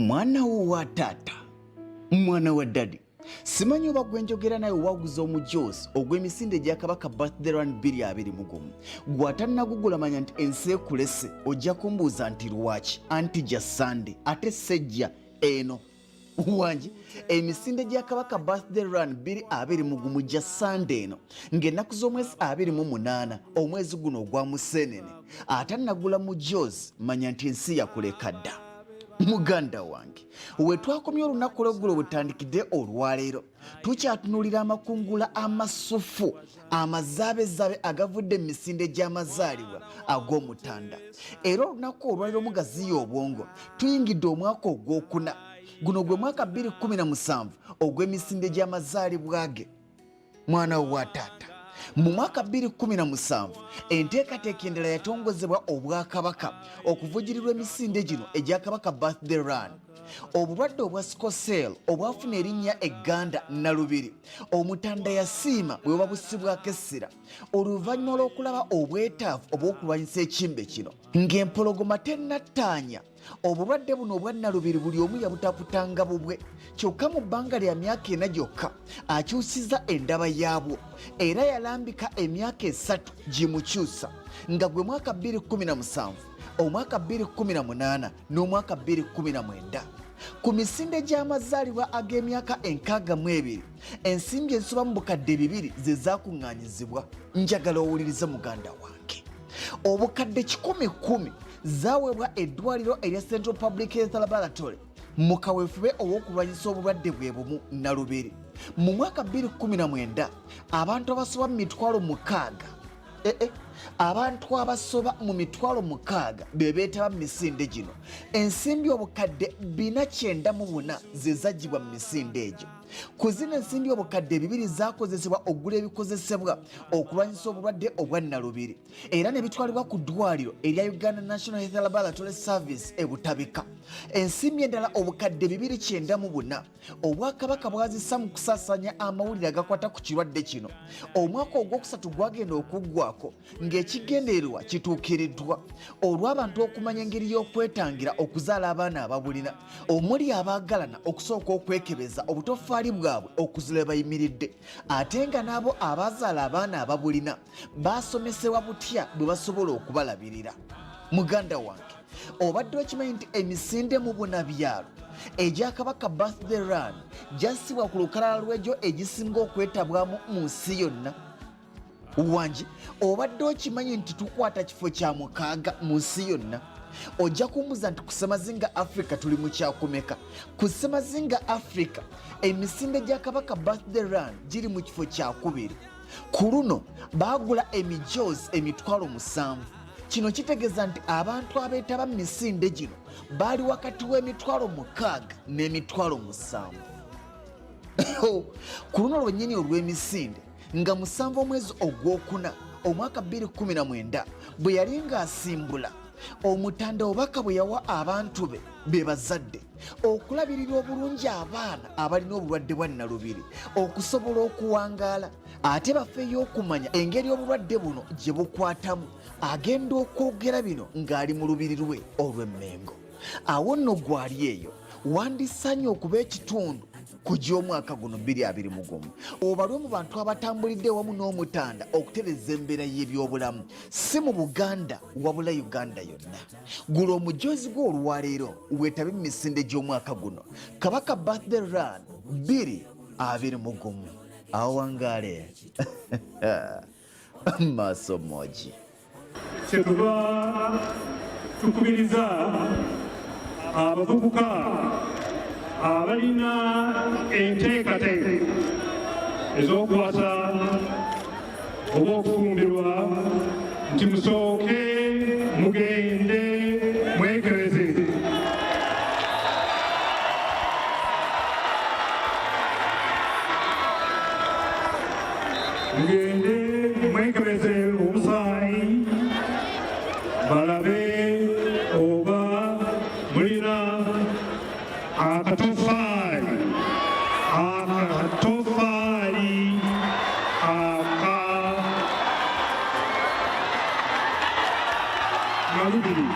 Mwana wo wa taata, mwana wa daddy, simanyi oba gwe njogera naye waguza omujoozi ogw'emisinde gya Kabaka Birthday Run 2021. Gw'atannagugula manya nti ensi ekulese. Ojja kumbuuza nti lwaki, anti gya Sande ate sejja eno wangi. Emisinde gya Kabaka Birthday Run 2021 gya Sande eno ng'ennaku z'omwezi 28 omwezi guno ogwa Musenene. Atannagula mujoozi manya nti ensi yakuleka dda. Muganda wange, we twakomye olunaku lweggulo bwetandikidde olwaleero, tukyatunulira amakungula amasufu amazaabezabe agavudde mu misinde gy'amazaalibwa ag'Omutanda. Era olunaku olwaleero mugaziya obwongo, tuyingidde omwaka ogwokuna. Guno gwe mwaka 2017 ogw'emisinde gy'amazaalibwa ge. Mwana wa taata, mu mwaka 2017 enteekateeka endala yatongozebwa Obwakabaka okuvugirirwa emisinde gino egya Kabaka Birthday Run. Obulwadde obwa sickle cell obwafuna erinnya egganda Nalubiri, Omutanda yasiima bwe buba bussibwako essira oluvannyuma lw'okulaba obwetaavu obw'okulwanyisa ekimbe kino ng'empologoma tennattaanya. Obulwadde buno obwa Nalubiri buli omu yabutaputanga bubwe, kyokka mu bbanga lya myaka 4 gyokka akyusiza endaba yaabwo, era yalambika emyaka 3 gimukyusa, nga gwe mwaka 2017, omwaka 2018 n'omwaka 2019. Ku misinde gy'amazaalibwa ag'emyaka 62, ensimbi ezisoba mu 2000 ze zaakuŋŋaanyizibwa. Njagala owulirize, muganda wange. Obukadde 110 zaweebwa eddwaliro erya Central Public Health Laboratory mu kaweefube ow'okulwanyisa obulwadde bwe bumu Nalubiri. Mu mwaka 2019 abantu abasoba mu mitwalo 6, ee, abantu abasoba mu mitwalo 6 be beetaba mu misinde gino. Ensimbi obukadde 494 ze zaggyibwa mu misinde egyo. Ku zino ensimbi, obukadde 2 zakozesebwa okugula ebikozesebwa okulwanyisa obulwadde obwa Nalubiri, era ne bitwalibwa ku ddwaliro erya Uganda National Health Laboratory Service e Butabika. Ensimbi endala obukadde 294 Obwakabaka bwazissa mu kusaasaanya amawulire agakwata ku kirwadde kino. Omwaka ogwokusatu gwagenda okuggwako ng'ekigendererwa kituukiriddwa, olw'abantu okumanya engeri y'okwetangira okuzaala abaana ababulina, omuli abaagalana okusooka okwekebeza obutoffaali bwabwe okuzula bayimiridde, ate nga n'abo abazaala abaana ababulina basomesebwa butya bwe basobola okubalabirira. Muganda wange, obadde okimanyi nti emisinde mu bunabyalo egya Kabaka Birthday Run gyassibwa ku lukalala lw'egyo egisinga okwetabwamu mu nsi yonna? Wangi, obadde okimanyi nti tukwata kifo kya mukaaga mu nsi yonna? Ojja kumbuza nti ku Ssemazinga Africa tuli mu kyakumeka? Ku Ssemazinga Africa emisinde gya Kabaka Birthday Run giri mu kifo kyakubiri. Ku luno baagula emijoozi 70,000. Kino kitegeeza nti abantu abeetaba mu misinde gino baali wakati w'emitwalo 6 n'emitwalo 7. Ku luno lwennyini olw'emisinde, nga 7 omwezi ogwokuna omwaka 2019, bwe yali ng'asimbula Omutanda, obubaka bwe yawa abantu be be bazadde okulabirira obulungi abaana abalina obulwadde bwa Nalubiri okusobola okuwangaala, ate bafeeyo okumanya engeri obulwadde buno gye bukwatamu. Agenda okwogera bino ng'ali mu lubiri lwe olw'Emmengo. Awo nno gwali eyo wandisanye okuba ekitundu ku gy'omwaka guno 2021, obalwe mu bantu abatambulidde wamu n'Omutanda okutereza embeera y'ebyobulamu, si mu Buganda wabula Uganda yonna. Gula omujoozi gwo olwaleero, weetabe mu misinde gy'omwaka guno, Kabaka Birthday Run 2021. Awangaale maaso mogi. Kyetuba tukubiriza abavubuka abalina enteekateeka ez'okuwasa oba okufumbirwa nti musooke mugende mwekebeze. Mugende mwekebeze omusaayi balabe oba mulina akatofaali aka Nalubiri.